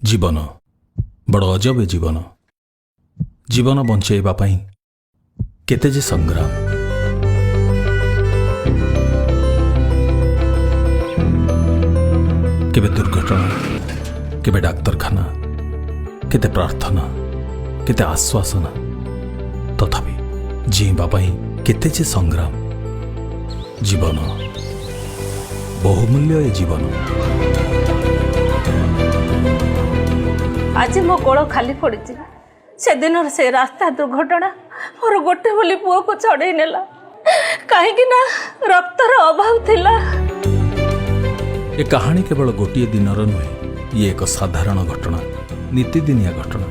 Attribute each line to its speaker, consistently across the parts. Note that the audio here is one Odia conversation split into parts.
Speaker 1: ଜୀବନ ବଡ଼ ଅଜବ ଏ ଜୀବନ। ଜୀବନ ବଞ୍ଚେଇବା ପାଇଁ କେତେ ଯେ ସଂଗ୍ରାମ। କେବେ ଦୁର୍ଘଟଣା, କେବେ ଡାକ୍ତରଖାନା, କେତେ ପ୍ରାର୍ଥନା, କେତେ ଆଶ୍ୱାସନା, ତଥାପି ଜିଇଁବା ପାଇଁ କେତେ ଯେ ସଂଗ୍ରାମ। ଜୀବନ ବହୁମୂଲ୍ୟ ଏ ଜୀବନ।
Speaker 2: ଆଜି ମୋ କୋଳ ଖାଲି ପଡ଼ିଛି। ସେଦିନର ସେ ରାସ୍ତା ଦୁର୍ଘଟଣା ମୋର ଗୋଟେ ବୋଲି ପୁଅକୁ ଛଡ଼େଇ ନେଲା, କାହିଁକି ନା ରକ୍ତର ଅଭାବ ଥିଲା।
Speaker 1: ଏ କାହାଣୀ କେବଳ ଗୋଟିଏ ଦିନର ନୁହେଁ। ଇଏ ଏକ ସାଧାରଣ ଘଟଣା, ନିତିଦିନିଆ ଘଟଣା।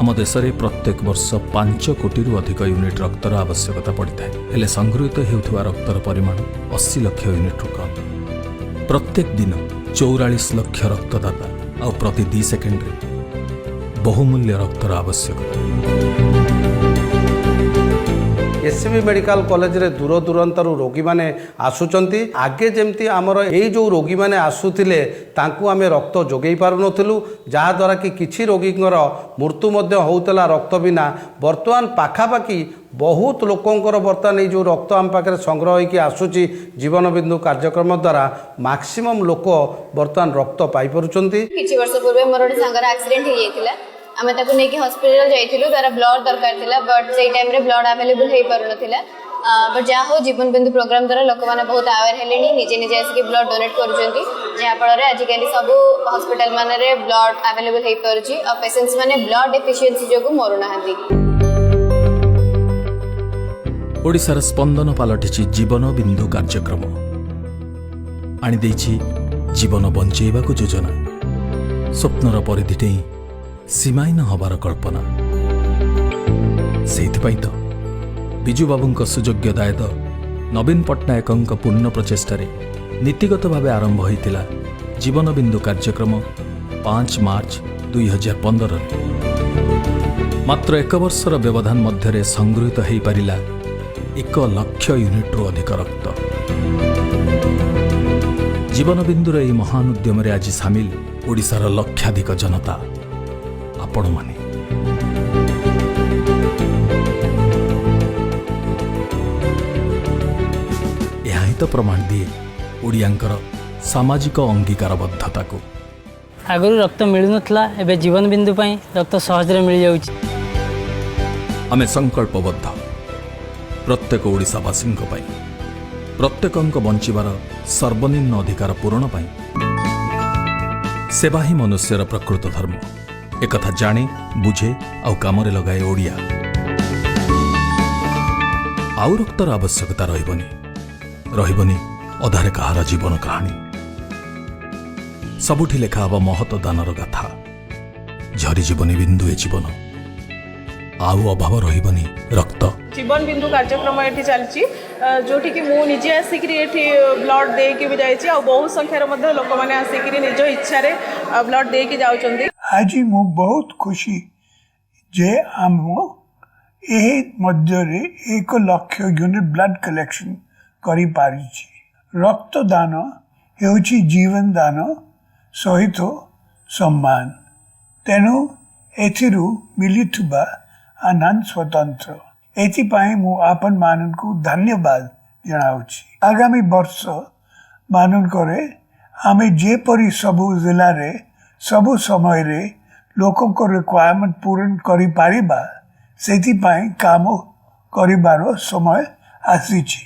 Speaker 1: ଆମ ଦେଶରେ ପ୍ରତ୍ୟେକ ବର୍ଷ 5 କୋଟିରୁ ଅଧିକ ୟୁନିଟ୍ ରକ୍ତର ଆବଶ୍ୟକତା ପଡ଼ିଥାଏ। ହେଲେ ସଂଗୃହୀତ ହେଉଥିବା ରକ୍ତର ପରିମାଣ 80 ଲକ୍ଷ ୟୁନିଟ୍ରୁ କମ୍। ପ୍ରତ୍ୟେକ ଦିନ 44 ଲକ୍ଷ ରକ୍ତଦାତା ଆଉ ପ୍ରତି 2 ସେକେଣ୍ଡରେ ବହୁମୂଲ୍ୟ ରକ୍ତର ଆବଶ୍ୟକତା।
Speaker 3: ଏସ୍ସିବି ମେଡ଼ିକାଲ କଲେଜରେ ଦୂର ଦୂରାନ୍ତରୁ ରୋଗୀମାନେ ଆସୁଛନ୍ତି। ଆଗେ ଯେମିତି ଆମର ଏଇ ଯେଉଁ ରୋଗୀମାନେ ଆସୁଥିଲେ, ତାଙ୍କୁ ଆମେ ରକ୍ତ ଯୋଗାଇ ପାରୁନଥିଲୁ, ଯାହାଦ୍ୱାରା କି କିଛି ରୋଗୀଙ୍କର ମୃତ୍ୟୁ ମଧ୍ୟ ହେଉଥିଲା ରକ୍ତ ବିନା। ବର୍ତ୍ତମାନ ପାଖାପାଖି ବହୁତ ଲୋକଙ୍କର ବର୍ତ୍ତମାନ ଏଇ ଯେଉଁ ରକ୍ତ ଆମ ପାଖରେ ସଂଗ୍ରହ ହୋଇକି ଆସୁଛି ଜୀବନ ବିନ୍ଦୁ କାର୍ଯ୍ୟକ୍ରମ ଦ୍ୱାରା, ମାକ୍ସିମମ୍ ଲୋକ ବର୍ତ୍ତମାନ ରକ୍ତ ପାଇପାରୁଛନ୍ତି।
Speaker 4: କିଛି ବର୍ଷ ପୂର୍ବେ ମୋର ଗୋଟେ ସାଙ୍ଗର ଆକ୍ସିଡେଣ୍ଟ ହେଇଯାଇଥିଲା। ଆମେ ତାକୁ ନେଇକି ହସ୍ପିଟାଲ ଯାଇଥିଲୁ। ତାର ବ୍ଲଡ୍ ଦରକାର ଥିଲା, ବଟ୍ ସେଇ ଟାଇମ୍ରେ ବ୍ଲଡ୍ ଆଭେଲେବୁଲ୍ ହେଇପାରୁନଥିଲା। ବଟ୍ ଯାହା ହଉ, ଜୀବନ ବିନ୍ଦୁ ପ୍ରୋଗ୍ରାମ ଦ୍ୱାରା ଲୋକମାନେ ବହୁତ ଆୱେର୍ ହେଲେଣି, ନିଜେ ନିଜେ ଆସିକି ବ୍ଲଡ୍ ଡୋନେଟ୍ କରୁଛନ୍ତି, ଯାହାଫଳରେ ଆଜିକାଲି ସବୁ ହସ୍ପିଟାଲ ମାନରେ ବ୍ଲଡ୍ ଆଭେଲେବୁଲ୍ ହେଇପାରୁଛି ଆଉ ପେସେଣ୍ଟସ୍ ମାନେ ବ୍ଲଡ୍ ଡେଫିସିଏନ୍ସି ଯୋଗୁଁ ମରୁନାହାନ୍ତି।
Speaker 1: ଓଡ଼ିଶାର ସ୍ପନ୍ଦନ ପାଲଟିଛି ଜୀବନ ବିନ୍ଦୁ କାର୍ଯ୍ୟକ୍ରମ। ଆଣିଦେଇଛି ଜୀବନ ବଞ୍ଚେଇବାକୁ ଯୋଜନା, ସ୍ୱପ୍ନର ପରିଧି ଡେଇଁ ସୀମାହୀନ ହେବାର କଳ୍ପନା। ସେଇଥିପାଇଁ ତ ବିଜୁବାବୁଙ୍କ ସୁଯୋଗ୍ୟ ଦାୟଦ ନବୀନ ପଟ୍ଟନାୟକଙ୍କ ପୂର୍ଣ୍ଣ ପ୍ରଚେଷ୍ଟାରେ ନୀତିଗତ ଭାବେ ଆରମ୍ଭ ହୋଇଥିଲା ଜୀବନ ବିନ୍ଦୁ କାର୍ଯ୍ୟକ୍ରମ 5 ମାର୍ଚ୍ଚ 2015ରେ। ମାତ୍ର ଏକ ବର୍ଷର ବ୍ୟବଧାନ ମଧ୍ୟରେ ସଂଗୃହୀତ ହୋଇପାରିଲା 1 ଲକ୍ଷ ୟୁନିଟ୍ରୁ ଅଧିକ ରକ୍ତ। ଜୀବନ ବିନ୍ଦୁର ଏହି ମହାନ ଉଦ୍ୟମରେ ଆଜି ସାମିଲ ଓଡ଼ିଶାର ଲକ୍ଷାଧିକ ଜନତା, ଆପଣମାନେ। ଏହା ହିଁ ତ ପ୍ରମାଣ ଦିଏ ଓଡ଼ିଆଙ୍କର ସାମାଜିକ ଅଙ୍ଗୀକାରବଦ୍ଧତାକୁ।
Speaker 5: ଆଗରୁ ରକ୍ତ ମିଳୁନଥିଲା, ଏବେ ଜୀବନ ବିନ୍ଦୁ ପାଇଁ ରକ୍ତ ସହଜରେ ମିଳିଯାଉଛି।
Speaker 1: ଆମେ ସଂକଳ୍ପବଦ୍ଧ ପ୍ରତ୍ୟେକ ଓଡ଼ିଶାବାସୀଙ୍କ ପାଇଁ, ପ୍ରତ୍ୟେକଙ୍କ ବଞ୍ଚିବାର ସର୍ବନିମ୍ନ ଅଧିକାର ପୂରଣ ପାଇଁ। ସେବା ହିଁ ମନୁଷ୍ୟର ପ୍ରକୃତ ଧର୍ମ, ଏକଥା ଜାଣେ, ବୁଝେ ଆଉ କାମରେ ଲଗାଏ ଓଡ଼ିଆ। ଆଉ ରକ୍ତର ଆବଶ୍ୟକତା ରହିବନି, ରହିବନି ଅଧାରେ କାହାର ଜୀବନ କାହାଣୀ। ସବୁଠି ଲେଖା ହେବ ମହତ ଦାନର ଗାଥା। ଝରିଯିବନି ବିନ୍ଦୁଏ ଜୀବନ, ଆଉ ଅଭାବ ରହିବନି ରକ୍ତ।
Speaker 6: ଜୀବନ ବିନ୍ଦୁ କାର୍ଯ୍ୟକ୍ରମ ଏଠି ଚାଲିଛି, ଯୋଉଠିକି ମୁଁ ନିଜେ ଆସିକିରି ଏଠି ବ୍ଲଡ୍ ଦେଇକି ବି ଯାଇଛି ଆଉ ବହୁତ ସଂଖ୍ୟାରେ ମଧ୍ୟ ଲୋକମାନେ ଆସିକିରି ନିଜ ଇଚ୍ଛାରେ ବ୍ଲଡ୍ ଦେଇକି ଯାଉଛନ୍ତି।
Speaker 7: ଆଜି ମୁଁ ବହୁତ ଖୁସି ଯେ ଆମ ଏହି ମଧ୍ୟରେ 1 ଲକ୍ଷ ୟୁନିଟ୍ ବ୍ଲଡ୍ କଲେକ୍ସନ୍ କରିପାରିଛି। ରକ୍ତଦାନ ହେଉଛି ଜୀବନ ଦାନ ସହିତ ସମାନ, ତେଣୁ ଏଥିରୁ ମିଳୁଥିବା ଆନନ୍ଦ ସ୍ୱତନ୍ତ୍ର। ଏଥିପାଇଁ ମୁଁ ଆପଣମାନଙ୍କୁ ଧନ୍ୟବାଦ ଜଣାଉଛି। ଆଗାମୀ ବର୍ଷ ମାନଙ୍କରେ ଆମେ ଯେପରି ସବୁ ଜିଲ୍ଲାରେ ସବୁ ସମୟରେ ଲୋକଙ୍କ ରିକ୍ୱାରମେଣ୍ଟ ପୂରଣ କରିପାରିବା, ସେଥିପାଇଁ କାମ କରିବାର ସମୟ ଆସିଛି।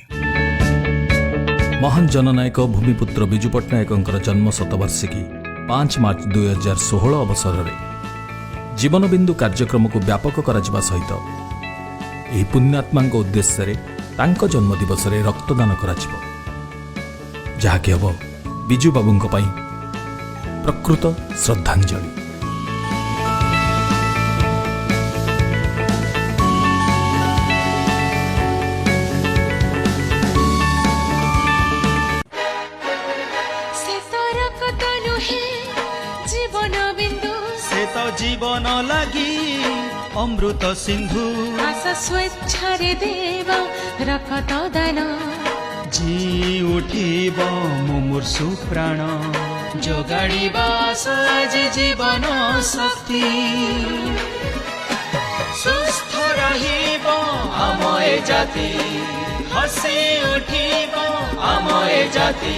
Speaker 1: ମହାନ ଜନନାୟକ ଭୂମିପୁତ୍ର ବିଜୁ ପଟ୍ଟନାୟକଙ୍କର ଜନ୍ମ ଶତବାର୍ଷିକୀ 5 ମାର୍ଚ୍ଚ 2016 ଅବସରରେ ଜୀବନବିନ୍ଦୁ କାର୍ଯ୍ୟକ୍ରମକୁ ବ୍ୟାପକ କରାଯିବା ସହିତ ଏହି ପୁଣ୍ୟାତ୍ମାଙ୍କ ଉଦ୍ଦେଶ୍ୟରେ ତାଙ୍କ ଜନ୍ମଦିବସରେ ରକ୍ତଦାନ କରାଯିବ, ଯାହାକି ହେବ ବିଜୁବାବୁଙ୍କ ପାଇଁ ପ୍ରକୃତ ଶ୍ରଦ୍ଧାଞ୍ଜଳି।
Speaker 8: ସେ ତ ରକ୍ତ ନୁହେଁ, ଜୀବନ ବିନ୍ଦୁ।
Speaker 9: ସେ ତ ଜୀବନ ଲାଗି ଅମୃତ ସିନ୍ଧୁ।
Speaker 8: ଆସ ସ୍ୱେଚ୍ଛାରେ ଦେବା ରକ୍ତ ଦାନ।
Speaker 9: ଜି ଉଠିବ ମୁମୂର୍ଷୁ ପ୍ରାଣ। ଯୋଗାଡ଼ିବା ଆଜି ଜୀବନ ଶକ୍ତି। ସୁସ୍ଥ ରହିବ ଆମ ଏ ଜାତି, ହସି ଉଠିବ ଆମ ଏ ଜାତି।